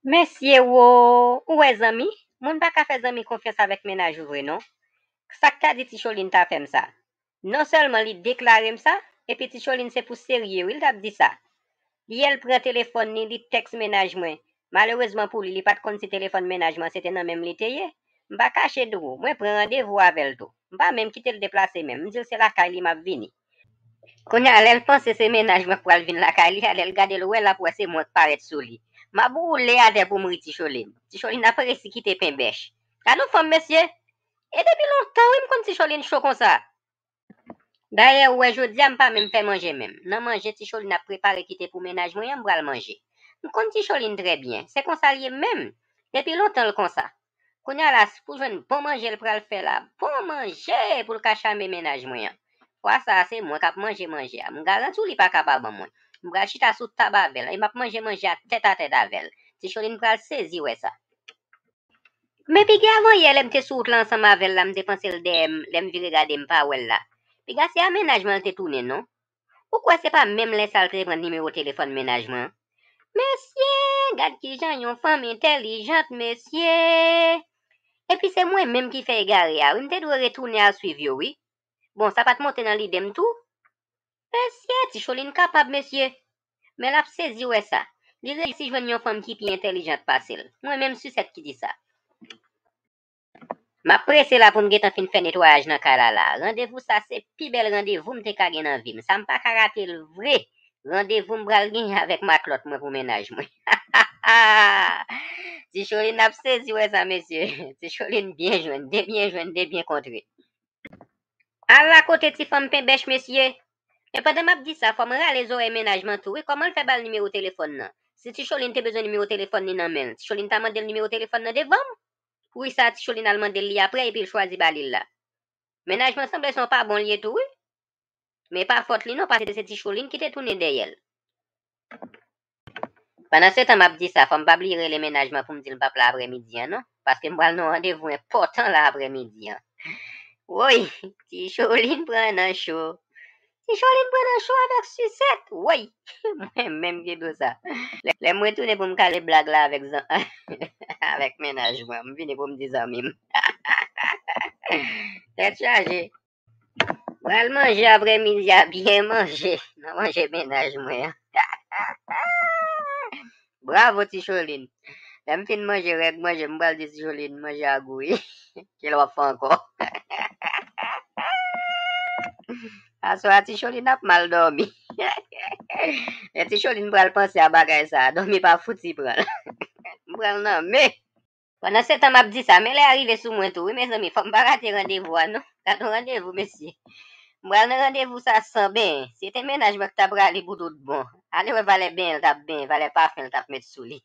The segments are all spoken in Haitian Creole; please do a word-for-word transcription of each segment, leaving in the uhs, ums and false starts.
Mesye wo, ou wè zanmi, moun pa ka fè zanmi konfyans avèk mennaj ou vre non. Sa k ta di Ti Cholin ta fè m sa? Non sèlman li deklare m sa, epi Ti Cholin se pou serye wi l t ap di sa. Li al pran telefòn ni, li tèks mennaj mwen. Malerezman pou li, li pa t konn si telefòn mennaj mwen se te nan men m li te ye. M pa kache di w, mwen pran randevou avè l tou. M pa menm kite l deplase menm, m di l se lakay li m ap vini. Kounye a, lè l panse se mennaj mwen k pral vin lakay li a, lè l gade l wè l ap wè se mwen k parèt sou li. M ap woule atè pou m ri Ti Cholin. Ti Cholin ap resi kite pen bèch. Gade yon fanm, mesye! E depi lontan, wi, m konn Ti Cholin cho konsa. Dayè, ou wè, jodi a, m pa menm fè manje menm. Nan manje Ti Cholin ap prepare kite pou mennaj mwen an, m pral manje. M konn Ti Cholin trè byen. Se konsa l ye menm. Depi lontan l konsa. Kounye a la, s- pou jwenn bon manje l pral fè la. Bon manje pou l ka chame mennaj mwen an. Fwa sa a, se mwen k ap manje manje a. M garanti w li pa ka pa ban mwen. M pral chita sou tab avè l e m ap manje manje a tèt a tèt avè l. Ti Cholin pral sezi wè sa. Men piga avan yè, lè m te sou wout la ansanm avè l la, m te panse l dèyè m, lè m vire gade m pa wè l la. Piga se a mennaj mwen l te tounen non. Ou kwè se pa menm lè sa l te pran nimewo telefòn mennaj mwen an? Mesye, gad kijan yon fanm entèlijant, mesye! Epi se mwen menm ki fè egare a, wi, m te dwe retounen al swiv yo, wi. Bon, sa pa t monte nan lide m tou. Mesye, Ti Cholin kapab, mesye. Men l ap sezi wè sa. Li reyisi jwenn yon fanm ki pi entèlijant pase l. Mwen menm sisèt ki di sa. M ap prese la pou m gentan fin fè netwayaj nan kay la la. Randevou sa se pi bèl randevou m te ka gen nan vi m. Sa m pa ka rate l vre. Randevou m pral genyen avèk matlòt mwen pou mennaj mwen. Ti Cholin ap sezi wè sa, mesye. Ti Cholin byen jwenn, de byen jwenn, de byen kontre. Ala kote ti fanm pen bèch, mesye. Men pandan m ap di sa, fò m rale zòrèy mennaj mwen tou, wi. Kòman l fè ba l nimewo telefòn nan? Si Ti Cholin te bezwen nimewo telefòn li nan men l, Ti Cholin ta mande l nimewo telefòn nan devan m? Pou wi sa, Ti Cholin al mande l li apre, epi l chwazi ba li l la. Mennaj mwen sanble se yon pa bon l ye tou, wi. Men pa fòt li non, paske se Ti Cholin ki te tounen dèyè l. Pandan se tan m ap di sa, fò m pa bliye rele mennaj mwen pou m di l m p ap la aprèmidi an non, paske m pral nan yon randevou enpòtan la aprèmidi an. Woy, Ti Cholin pran nan cho. Ti Cholin pran nan cho avèk sisèt. Woy, mwen menm ki di w sa. Lè, lè m retounen pou m kale blag la avèk zan, avèk mennaj mwen, m vini pou m di zanmi m. Tèt chaje. Pral manje aprèmidi a, byen manje nan manje mennaj mwen an. Bravo, Ti Cholin. Lè m fin manje, règ manje, m pral di Ti Cholin manje a gou wi. Ki lè w ap fè ankò? Aswè a, Ti Cholin ap mal dòmi. Lè Ti Cholin pral panse a bagay sa a, dòmi pa fouti pran l. M pran l nan men. Pandan se tan m ap di sa, men lè a rive sou mwen tou, wi, mezanmi, fò m pa rate randevou a, non. Gad yon randevou, mesye. M pral nan randevou sa san benyen. Si te mennaj mwen k ta prale pou tout bon. Ale wè valè benyen l t ap benyen, valè pafen l t ap met sou li.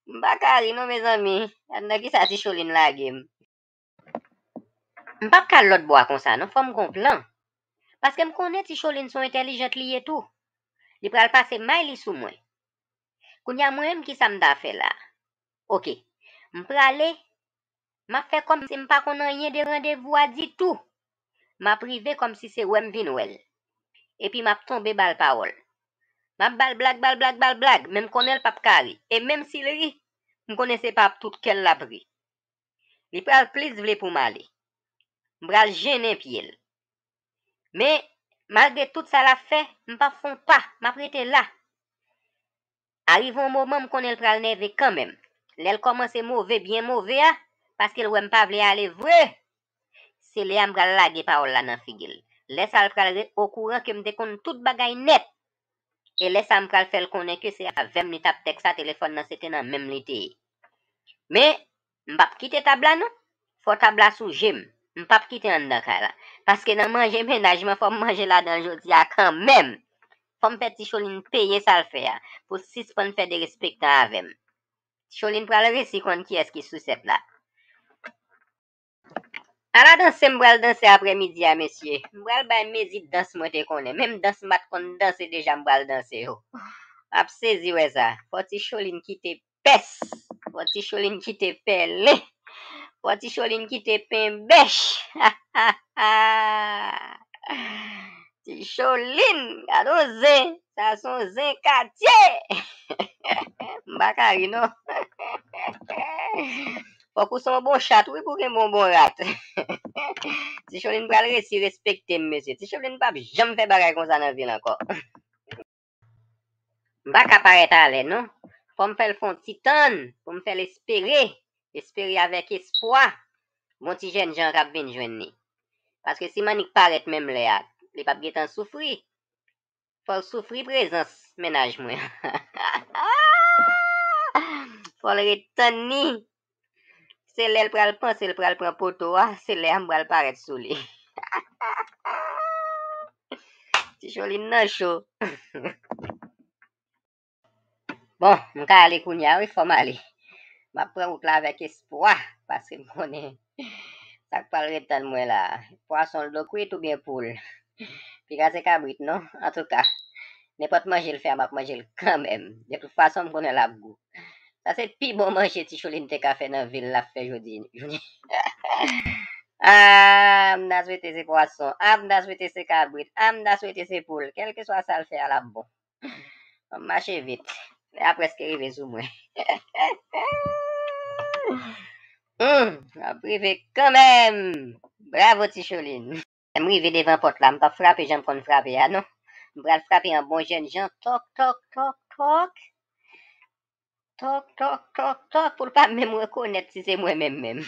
M pa ka ri, non, mezanmi. Gad nan kisa Ti Cholin lage m. M p ap ka al lòt bò a konsa, non. Fò m gon plan. Paske m konnen Ti Cholin se yon entèlijant li ye tou. Li pral pase may li sou mwen. Kounye a, mwen menm, kisa m ta fè la? Oke. M prale, m ap fè kòmsi m pa konn anyen de randevou a ditou. M ap rive kòmsi se wè m vin wè l. Epi m ap tonbe ba l pawòl. M ap ba l blag, ba l blag, ba l blag, men m konnen l p ap ka ri. E menm si l ri, m konnen se pa ak tout kè l l ap ri. Li pral plis vle pou m ale. M pral jennen pye l. Men, malgre tout sa l ap fè, m p ap fè yon pa, m ap rete la. Arive yon moman, m konnen l pral nève kanmenm. Lè l kòmanse move, byen move a, paske l wè m pa vle ale vre, se lè a m pral lage pawòl la nan figi l. Lè sa a, l pral re-, okouran ke m te konn tout bagay nèt. E lè sa a, m pral fè l konnen ke se avè m li t ap tèks a, telefòn nan se te nan men m li te ye. Men, m p ap kite tab la non. Fò tab la sou je m. M p ap kite anndan kay la. Paske nan manje mennaj mwen, fò m manje ladan l jodi a kanmenm. Fò m fè Ti Cholin peye sa l fè a, pou l sispann fè derespektan avè m. Ti Cholin pral resi konn kiyès ki sisèt la. Ala danse m pral danse aprèmidi a, mesye. M pral bay mezi dans mwen te konnen. Menm dans m pa t konn danse deja m pral danse yo. M ap sezi wè sa. Fò Ti Cholin kite pès. Fò Ti Cholin kite pèlen. Fò Ti Cholin kite pen bèch. Ti Cholin, gad on zen. Sa se on zen katye. M M pa ka ri non. Fòk ou se yon bon chat wi pou gen bon bon rat. Ti Cholin pral resi respekte m, mesye. Ti Cholin p ap janm fè bagay konsa nan vi l ankò. M pa ka parèt alè non. Fò m fè l fè yon ti tann pou m fè l espere. Espere avèk espwa. Bon ti jènjan k ap vin jwenn li. Paske si m annik parèt menm lè a, li p ap gentan soufri. Fò l soufri prezans mennaj mwen. Fò l ret tann ni. Se lè l pral panse l pral pran poto a, se lè a m pral parèt sou li. Ti Cholin nan cho. Bon, m ka ale kounye a wi, fò m ale. M ap pran wout la avèk espwa, paske m konnen sa k pral ret tann mwen la. Pwason l dwe kwit oubyen poul. Piga se kabrit non. Antouka, nenpòt manje l fè a, m ap manje l kanmenm. De tout fason, m konnen l ap gou. Sa se pi bon manje Ti Cholin te ka fè nan vi l, l ap fè jodi jounen. Ah, m ta swete se pwason. Ah, m ta swete se kabrit. Ah, m ta swete se poul. Kèlkeswa sa l fè a, l ap bon. M mache vit. Lè a prèske rive sou mwen. Hmm, m ap rive kanmenm. Bravo, Ti Cholin. Lè m rive devan pòt la, m p ap frape jan m konn frape a, non. M pral frape an bon jènjan. Tòk, tòk, tòk, tòk. Tòk, tòk, tòk, tòk, pou l pa menm rekonèt si se mwen menm menm.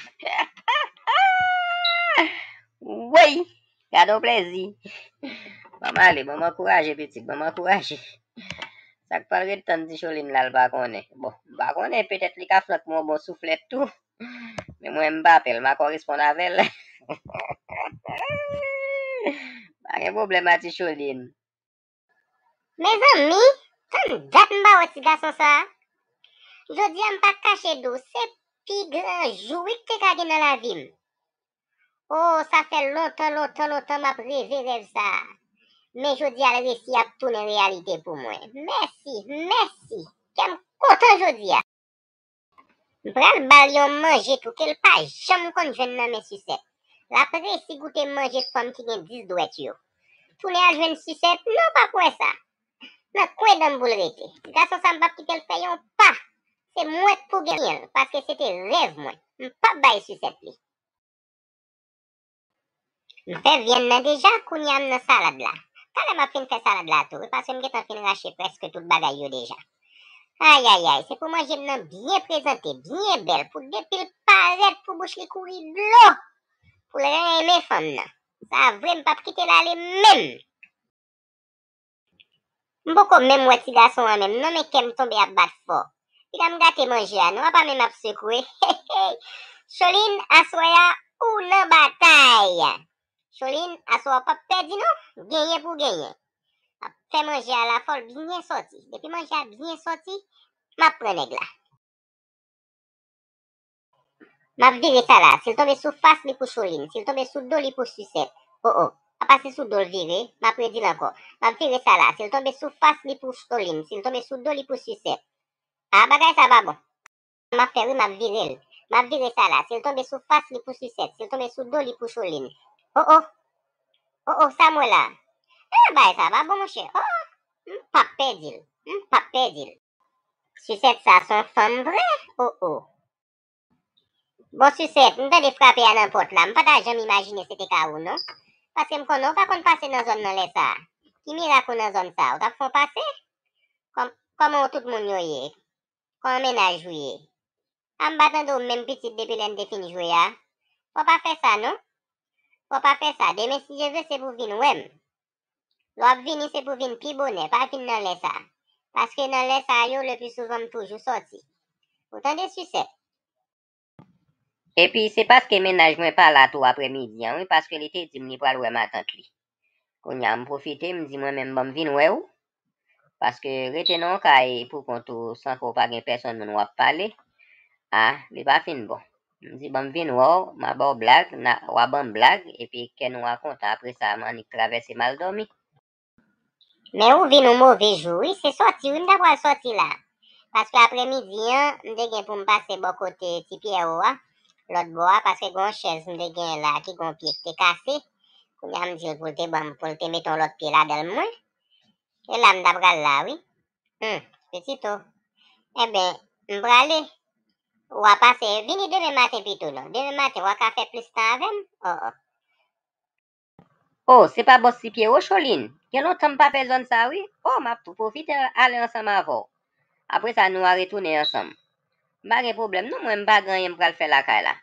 Woy! Gade yon plèzi. Ban m ale, ban m ankouraje pitit, ban m ankouraje. Sa k pral ret tann Ti Cholin la, l pa konnen. Bon, m pa konnen, petèt li ka flank mwen yon bon souflèt tou. Men mwen, m pa pè, l ma koresponn avè l. Pa gen pwoblèm a Ti Cholin. Mezanmi, tann dat m pa wè ti gason sa a. Jodi a m pa kache di w, se pi gran jwi k te ka gen nan lavi m. O, sa fè lontan, lontan, lontan m ap reve rèv sa a. Men jodi a l resi ap tounen reyalite pou mwen. Mèsi, mèsi. Kè m kontan jodi a. M pral ba l yon manje tou ke l pa janm konn jwenn nan men Sisèt. L ap resi goute manje fanm ki gen dis dwèt yo. Tounen al jwenn Sisèt, non, w p ap wè sa. Nan kwen dan m pou l rete. Gason sa m p ap kite l fè yon pa. Se mwen k pou genyen l, paske se te rèv mwen. M p ap bay Sisèt li. M fè vyann nan deja, kounye a m nan salad la. Talè m ap fin fè salad la tou, wi, paske m gentan fin rache prèske tout bagay yo deja. Ayayay, se pou manje m nan byen prezante, byen bèl, pou depi l parèt, pou bouch li kouri dlo, pou l renmen fanm nan. Sa vre, m p ap kite l ale menm. M poko menm wè ti gason an menm non, men kè m tonbe ap bat fò. Piga m gate manje a non, apa men m ap sekwe. Cholin, aswè a, ou nan batay. Cholin, aswè a w p ap pèdi non, genyen pou w genyen. Ap fè manje a la fò l byen sòti. Depi manje a byen sòti, m ap pran nèg la. M ap vire sa la. Si l tonbe sou fas li pou Cholin. Si l tonbe sou do li pou Sisèt. O o. Apa se sou do l vire. M ap redi l ankò. M ap vire sa la. Si l tonbe sou fas li pou Cholin. Si l tonbe sou do li pou Sisèt. A, bagay sa pa bon. M ap fè wi, m ap vire l. M ap vire sa la. Si l tonbe sou fas li pou Sisèt. Si l tonbe sou do li pou Cholin. O o. O o, sa m wè la. E, bagay sa pa bon, monchè. O o. M p ap pèdi l. M p ap pèdi l. Sisèt sa se yon fanm vre? O o. Bon, Sisèt, m tande frape a nan pòt la. M pa ta janm imajine se te ka ou non. Paske m konnen w pa konn pase nan zòn nan lè sa a. Ki mirak ou nan zòn sa a? Ou t ap fè yon pase? Kòm, kòman w tout moun yo ye? Kòman mennaj ou ye? A m pa tande w menm pitit depi lè n te fin jwe a. Fò w pa fè sa non. Fò w pa fè sa. Demen, si Dye vle, se pou w vin wè m. Lè w ap vini, se pou w vin pi bonè, pa vin nan lè sa a. Paske nan lè sa a yo, le pi souvan m toujou sòti. Ou tande, Sisèt? Epi, se paske mennaj mwen pa la tou aprèmidi an, wi, paske li te di m li pral wè matant li. Kounye a, m pwofite, m di mwen menm, ban m vin wè w. Paske rete nan yon kay pou kont ou, san ke w pa gen pèsonn moun w ap pale, a, li pa fin bon. M di, ban m vin wè w, m a ba w blag, n a, w a ban m blag, epi kè nou a kontan. Apre sa, m annik travèse m al dòmi. Men ou vin yon move jou, wi, se sòti, wi, m ta pral sòti la. Paske aprèmidi an, m te gen pou m pase bò kote Ti Pyèwo a, lòt bò a, paske gen yon chèz m te gen la ki gen yon pye ki te kase. Kounye a, m di l pou l te ban m, pou l te mete yon lòt pye ladan l mwen. E la m ta pral la, wi. Hmm, petito. Enben, m prale. W a pase, vini demen maten pito non. Demen maten, w a ka fè plis tan avè m? Oh, oh. Oh, se pa bòs ti pye, oh, Cholin. Gen lontan m pa fè zòn sa, wi. Oh, m ap tou pwofite ale ansanm avè w. Apre sa, nou a retounen ansanm. M pa gen pwoblèm, non, mwen, m pa gen anyen m pral fè lakay la.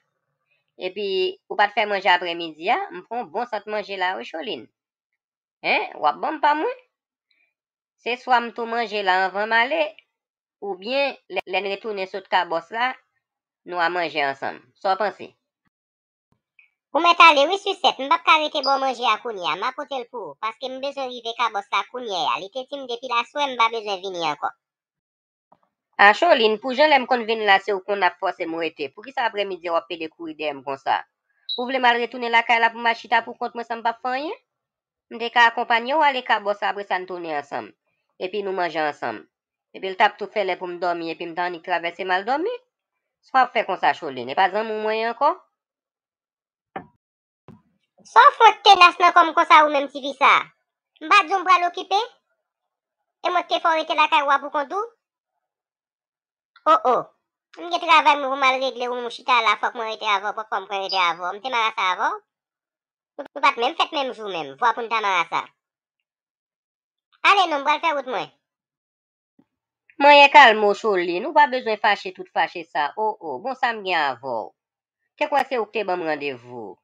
Epi, ou pa t fè manje aprèmidi a, m pran yon bon sant manje la, wi, Cholin. Hen, w ap ban m pa mwen? Se swa m tou manje la anvan m ale, oubyen lè, lè n retounen sot kabòs la, nou a manje ansanm. Sa w panse? Ou mèt ale wi, Sisèt, m p ap ka rete ba w manje a kounye a, m a pote l pou ou, paske m bezwen rive kabòs la kounye a, li te di m depi l aswè m pa bezwen vini ankò. A Cholin, pou jan lè m konn vin la se ou konn ap fòse m rete, poukisa aprèmidi a w ap pede kouri dèyè m konsa? Ou vle m al retounen lakay la pou m al chita pou kont mwen san m p ap fè anyen? M te ka akonpanye w ale kabòs la, apre sa n tounen ansanm. Epi nou manje ansanm. Epi l t ap tou fè lè pou m dòmi, epi m t annik travèse m al dòmi. Sa w ap fè konsa, Cholin? E pa zanmi w mwen ye ankò? Sa w fè w tenas nan kò m konsa ou menm tifi sa? M pa di w m pral okipe? E mwen k te fè w rete lakay ou a pou kont ou? Oh, oh. M gen travay mwen pou m al regle, ou menm ou chita la, fòk mwen rete avè w, pòkò m pran rete avè w. M te marasa avè w? Nou pa t menm fèt menm jou menm, vwa pou n ta marasa. Ale non, m pral fè wout mwen. Manyen kalme w, Cholin, ou pa bezwen fache tout fache sa, oh, oh, bon sa m gen avè w? Te kwè se ou k te ban m randevou.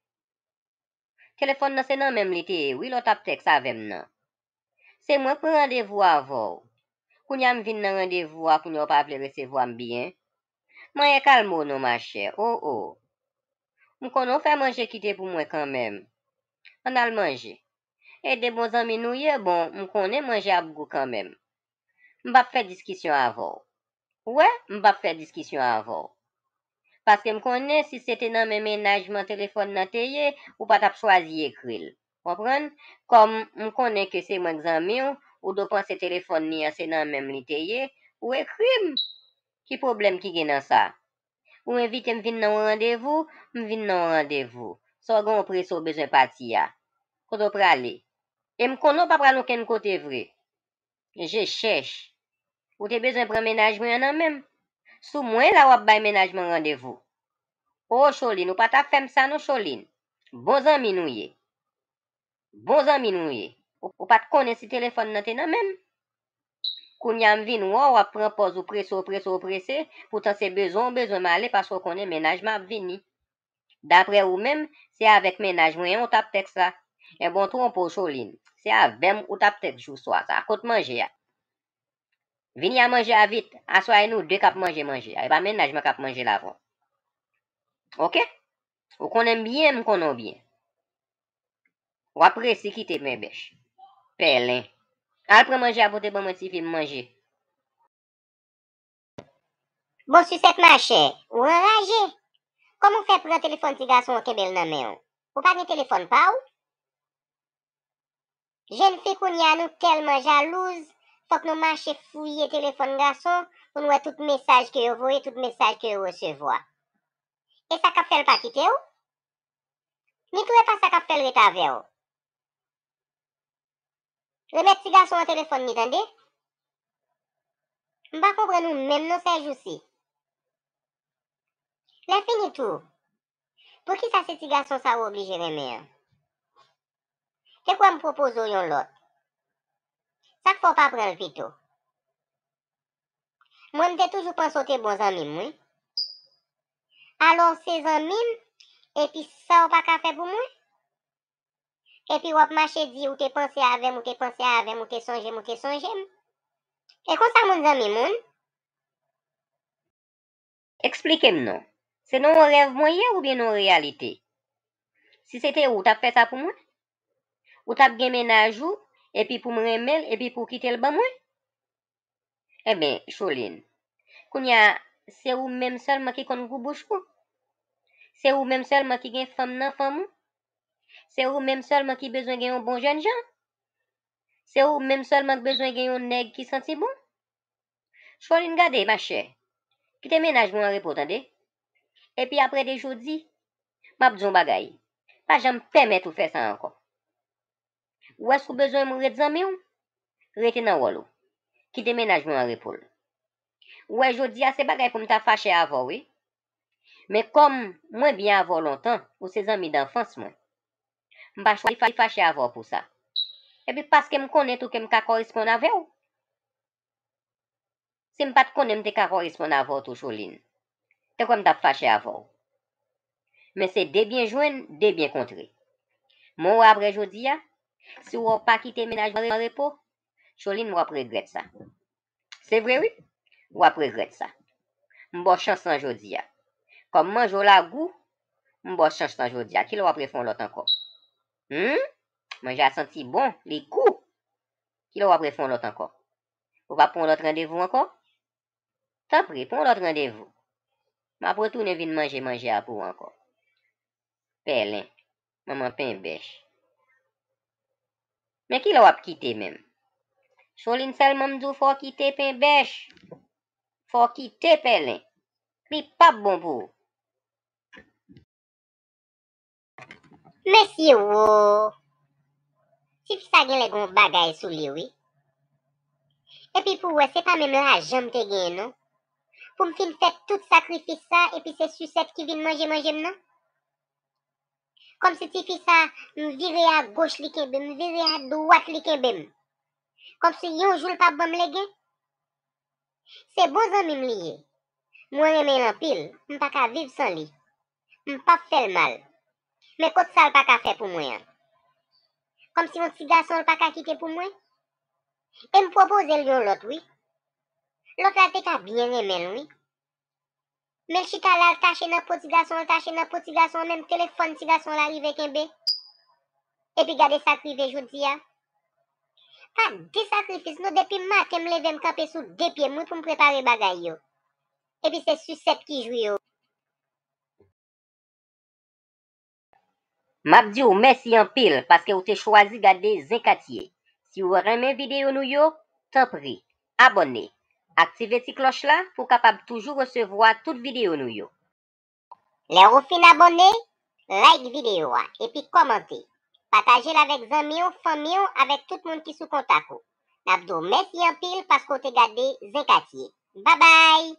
Telefòn nan se nan men m li te ye, wi, lè w t ap tèks avè m nan. Se mwen k pran randevou avè w. Kounye a m vin nan randevou a, kounye a w pa vle resevwa m byen. Manyen kalme w non, machè, oh, oh. M konnen w fè manje kite pou mwen kanmenm. Ann al manje. E de bon zanmi nou ye, bon, m konnen manje ap gou kanmenm. M p ap fè diskisyon avè w. Ou wè, m p ap fè diskisyon avè w. Paske m konnen si se te nan men mennaj mwen telefòn nan te ye, ou pa t ap chwazi ekri l. Konprann? Kòm m konnen ke se mwen k zanmi w, ou dwe panse telefòn li an se nan men m li te ye, ou ekri m. Ki pwoblèm ki gen nan sa? Ou envite m vin nan yon randevou, m vin nan yon randevou. Sa w gen yon prese w bezwen pati a? Kote w prale? E m konnen w pa pral okenn kote vre. Je chèch. Ou te bezwen pran mennaj mwen an nan men m. Sou mwen la w ap bay mennaj mwen randevou. O, Cholin, ou pa t ap fè m sa non, Cholin. Bon zanmi nou ye. Bon zanmi nou ye. Ou, ou pa t konnen si telefòn nan te nan men m. Kounye a m vin wè w ap pran pòz ou prese, ou prese, ou prese, poutan se bezwen w bezwen m ale paske w konnen mennaj mwen ap vini. Daprè ou menm, se avèk mennaj mwen an ou t ap tèks la. Enben w twonpe w, Cholin. Se avè m ou t ap tèks jou swa sa. Kot manje a? Vini a manje a vit. Aswè a e nou de k ap manje manje a. E pa mennaj mwen k ap manje l avè w. Oke? Ou konnen m byen, m konnen w byen. W ap resi kite m enbèch. Pèlen. Al pran manje a pote ban mwen tifi m manje. Bon, Sisèt machè, ou anraje. Kòman w fè pran telefòn ti gason an kenbe l nan men w? Ou pa gen telefòn pa w? Jèn fi kounye a nou tèlman jalouz, fòk nou mache fouye telefòn gason pou n wè tout mesaj ke yo voye, tout mesaj ke yo resevwa. E sa k ap fè l pa kite w? Ni tou e pa sa k ap fè l ret avè w. Remèt ti gason an telefòn li tande. M pa konprann ou menm non sèjousi. Lè fini tou, poukisa se ti gason sa ou oblije renmen an? Te kwè m pwopoze w yon lòt. Sa k fè w pa pran l pito? Mwen, m te toujou panse w te bon zanmi m, wi. Alò, w se zanmi m, epi sa w pa ka fè pou mwen? Epi w ap mache di ou te panse avè m, ou te panse avè m, ou te sonje m, ou te sonje m. E konsa moun zanmi moun? Eksplike m non. Se nan yon rèv mwen ye oubyen nan yon reyalite? Si se te ou, ou t ap fè sa pou mwen? Ou t ap gen mennaj ou, epi pou m renmen l, epi pou w kite l ban mwen? Enben, Cholin, kounye a, se ou menm sèlman ki konn gou bouch ou? Se ou menm sèlman ki gen fanm nan fanm ou? Se ou menm sèlman ki bezwen gen yon bon jènjan? Se ou menm sèlman k bezwen gen yon nèg ki santi bon? Cholin, gade, machè. Kite mennaj mwen an repo, tande? Epi apre de jodi, m ap di w yon bagay. Pa janm pèmèt ou fè sa ankò. Ou wè si w bezwen m ret zanmi w, rete nan wòl ou. Kite mennaj mwen an repo l. Ou wè, jodi a se bagay pou m ta fache avè w, wi. Men kòm mwen byen avè w lontan, ou se zanmi danfans mwen, m pa chwazi fa- fache avè w pou sa. Epi paske m konnen tou ke m ka kòresponn avè w. Si m pa t konnen m te ka kòresponn avè w tou, Choline, te kwè m t ap fache avè w. Men se de byen jwenn, de byen kontre. Mwen wè apre jodi a, si w wè w pa kite mennaj mwen an repo, Choline, w ap regrèt sa. Se vre wi, w ap regrèt sa. M ba w chans lan jodi a. Kòm manje w la gou, m ba w chans lan jodi a. Kilè w ap refè yon lòt ankò? Hum? Manje a santi bon, li gou. Kilè w ap refè yon lòt ankò? Ou p ap pran yon lòt randevou ankò? Tanpri, pran yon lòt randevou. M ap retounen vin manje manje a pou ou ankò. Pèlen, manman penbèch. Men kilè w ap kite menm? Choline, sèlman m di w fò w kite penbèch. Fò w kite pèlen. Li p ap bon pou ou. Mesye wo! Tifi sa genlè gen yon bagay sou li wi. Epi pou w wè, se pa menm lajan m te genyen non. Pou m fin fè tout sakrifis sa, epi se sisèt ki vin manje manje m nan? Kòmsi tifi sa, m vire agoch li kenbe m, m vire adwat li kenbe m. Kòmsi yon jou l p ap ban m legen. Se bon zanmi m li ye. Mwen renmen l anpil, m pa ka viv san li. M p ap fè l mal. Men kot sa l pa ka fè pou mwen an? Kòmsi yon ti gason l pa ka kite pou mwen? E m pwopoze l yon lòt wi. Lòt la te ka byen renmen l wi. Men l chita la, l tache nan po ti gason an, l tache nan po ti gason an, menm telefòn ti gason la rive kenbe. Epi gade sa k rive jodi a. Pa de sakrifis non, depi maten m leve m kanpe sou de pye m wi pou m prepare bagay yo. Epi se sisèt ki jwi yo. M ap di w mèsi anpil paske w te chwazi gade Zen Katye. Si w renmen videyo nou yo, tanpri, abòne, aktive ti klòch la pou w kapab toujou resevwa tout videyo nou yo. Lè w fin abòne, like videyo a epi kòmante. Pataje l avèk zanmi w, fanmi w, avèk tout moun ki sou kontak ou. N ap di w mèsi anpil paske w te gade Zen Katye. Babay!